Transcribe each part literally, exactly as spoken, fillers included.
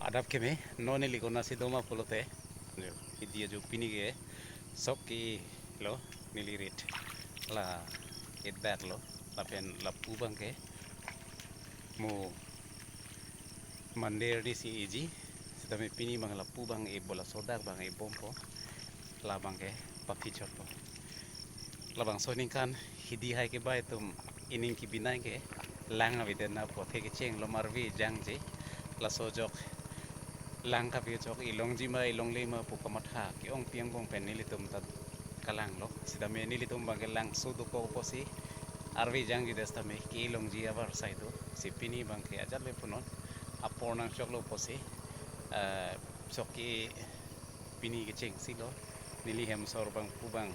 Adap keme, non neli konatsi doma pulote, hidi ajo pini ke sok ke-e lo, neli rit la et-dak lo, lapen lapu abang ke mo mandir arni si eji, sitame pini abang lapu abang e-bom, laso dak abang e-bompo, la abang ke papichotpo. Labangso aningkan hidi hai kebai atum ining kebinai ke lang avedet na pu athe kecheng lo, arve jangji. Laso ajok lang kapi ajok ilongji ma ilongle ma pu kamatha ke-ong pi angbong pen nelitum ta kalang lo. Sitame nelitum abang ke langso dokok apotsi arve jangji det sitame ke-e longji abar sai do. Si pini abang ke ajat le punon apor nangchoklo apotsi, eh, sok ke pini kechengsi lo. Neli hem asor abang pu abang,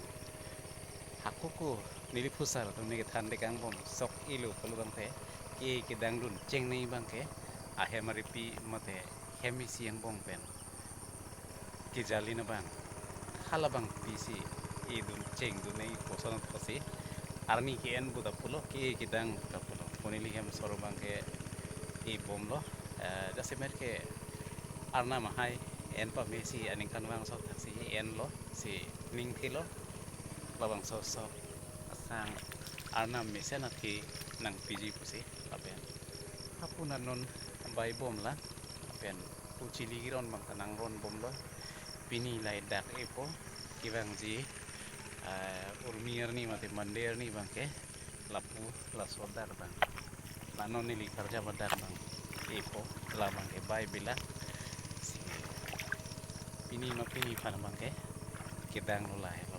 hako ko neli phusar atum ne kethan tekang bom, sok e-lo pulo abang the, ke kedang dun chengnei abang ke ahem aripi mate hem isi angbong pen kejal-in abang, halabangpi si edun chengdunnei puson apotsi arni ke-en pu ta pulo, ke kedang pu ta pulo. Ko neli hem asor abang ke e-bomlo, eh, jasemet ke Arnam ahai en pame si aningkanvang sok thaksi enlo, si ningthilo, labangso sok asang Arnam mesen athe nangpiji pusi, lapen hapu na non bai bomlang, lapen pu chili kiron abang ta nangron bomlo. Pini la et-dak epo, kevangji, ah, urmi arni mate mandir arni abang ke lapu laso dak abang, la non neli karjap adak abang epo, la abang ke bai bilang. Si pini ma pini aphan abang ke kedang lo lahai.